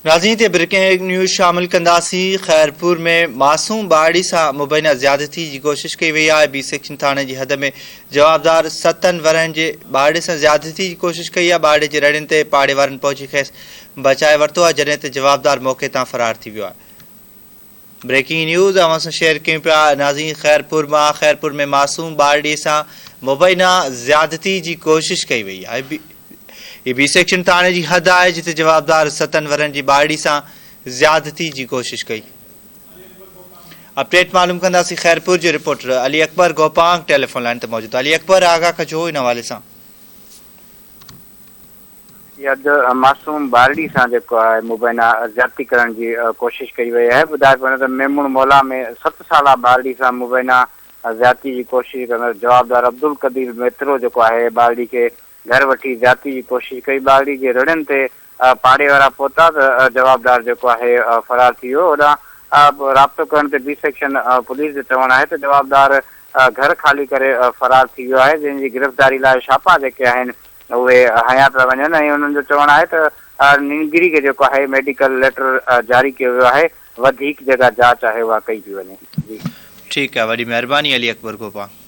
ناظرين هتي breaking news شامل ڪنداسين خيرپور ۾ معصوم ٻارڙي سان مبينا زيادتي جي ڪوشش ڪئي وئي آهي بي سيڪشن ٿاڻي جي حد ۾ جوابدار ستن ورهين جي ٻارڙي سان زيادتي جي ڪوشش ڪئي آهي ٻارڙي جي رڙين تي پاڙي وارن پهچي کيس بچائي ورتو آهي جڏهن ته جوابدار موقعي تان فرار ٿي ويو آهي بريڪنگ نيوز اوهان سان شيئر ڪيون پيا ناظرين خيرپور مان خيرپور ۾ معصوم ٻارڙي سان مبينا زيادتي جي ڪوشش ڪئي وئي آهي هي بي سيڪشن ٿاڻي جي حد آهي جتي جوابدار ستن ورهين جي ٻارڙي سان زيادتي جي ڪوشش ڪئي. اپڊيٽ معلوم ڪنداسين خيرپور جو reporter Ali Akbar Gopang telephone line تي موجود علي اڪبر آگاهه ڪجو ان حوالي سان. جي حد معصوم ٻارڙي سان جيڪو آهي مبينا زيادتي ڪرڻ جي ڪوشش ڪئي وئي آهي ٻڌايو پيو وڃي ته ميمڻ محلا ۾ ست سالا ٻارڙي سان مبينا زيادتي جي ڪوشش ڪندڙ جوابدار عبدالقدير ميترو جيڪو آهي ٻارڙي کي گهر وٺي زيادتي جي ڪوشش ڪئي، ٻارڙي جي رڙين تي پاڙي وارا پهتا ته جوابدار جيڪو آهي فرار ٿي ويو، هوڏانهن رابطو ڪرڻ تي بي سيڪشن پوليس جو چوڻ آهي ته جوابدار گهر خالي ڪري فرار ٿي ويو آهي، جنهن جي گرفتاري لاء ڇاپا جيڪي آهن اهي هنيا پيا وڃن ۽ انهن جو چوڻ آهي ته نينگري کي جيڪو آهي ميڊيڪل ليٽر جاري ڪيو ويو آهي، وڌيڪ جيڪا جاچ آهي اها ڪئي پئي وڃي. جي. ٺيڪ آهي وڏي مهرباني علي اڪبر گوپانگ.